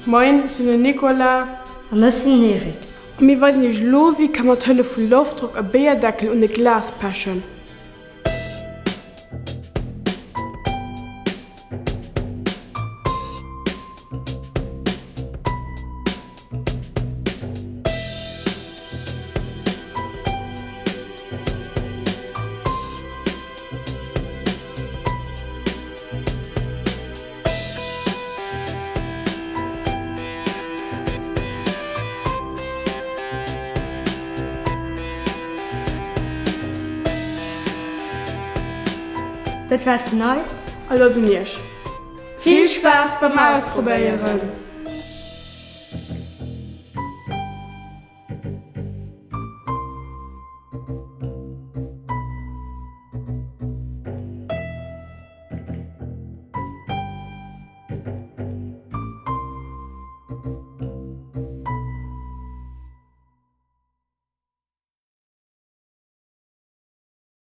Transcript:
Moien, ech sinn den Nicolas. An ech sinn den Eric. A mir weisen iech elo, wéi ka mat Hëllef vu Loftdrock e Béierdeckel un e Glas pechen. Dat war et vun eis. A lo un iech. Vill Spaass beim Ausprobéieren!